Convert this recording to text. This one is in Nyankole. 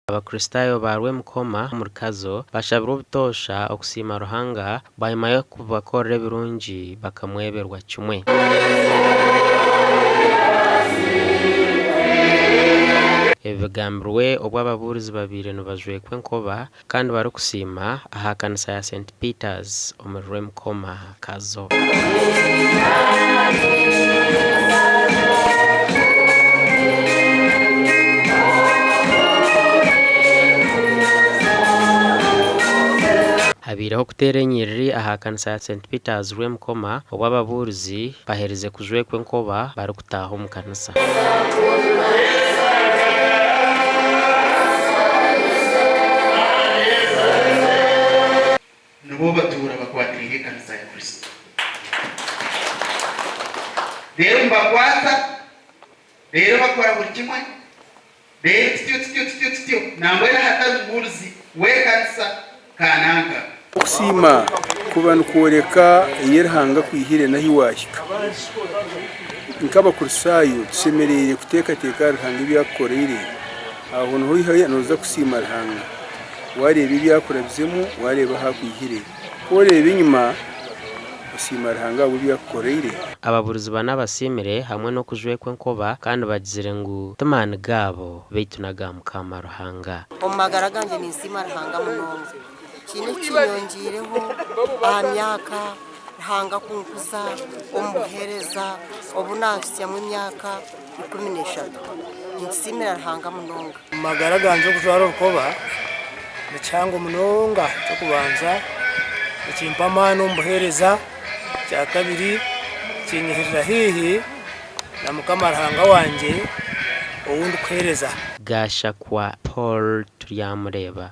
Abakristaayo ba Rwemukoma omuri Kazo bashabirwe obutoosha okusiima Ruhanga bwanyima y'okubakorera ebirungi bakamweberwa kimwe. Ebi bigambirwe obu ababuurizi babaire nibajwekwa enkoba kandi barikusiima aha kanisa ya St Peters omuri Rwemukoma, Kazo. Habaireho okuteera enyiriri aha kanisa ya St Peters Rwemukoma obu ababuurizi baherize kujwekwa enkoba barikutaaha omu kanisa. Nibo batuura bakwatiraire ekanisa ya Kristo. Reero nibakwata, reero bakora buri kimwe, reero tutyo tutyo tutyo tutyo, nambwenu ahatari mubuurizi w'ekanisa kananka. Okusiima kuba nikworeka ei Ruhanga akwihire n'ahi waahika. Nk'Abakristaayo, tushemereire kuteekateeka ahari Ruhanga ebi akukoreire. Aho niho oihayo nooza kusiima Ruhanga. Waareeba ebi akurabizemu, waareeba ahu akwihire. Ku oreeba enyima, osiima Ruhanga ahabw'ebi akukoreire. Ababuurizi bana abasiimire hamwe n'okujwekwa enkoba kandi bagizire ngu ti maani gaabo beitu n'aga Mukama Ruhanga. Omu magara gangye ninsiima Ruhanga munonga. Kiine eki kinyongyeireho aha myaka, Ruhanga kunkuza omu buheereza obu naahitsyamu emyaka 13. Ninkisiimira Ruhanga munonga. Omu magara gangye okujwara orukoba ni kihango munonga. Eky'okubanza nikimpa amaani omu buheereza, ekyakabiri kinyihirira haihi na Mukama Ruhanga wangye ou ndikuheereza. Gashakwa Paul Turyamureeba.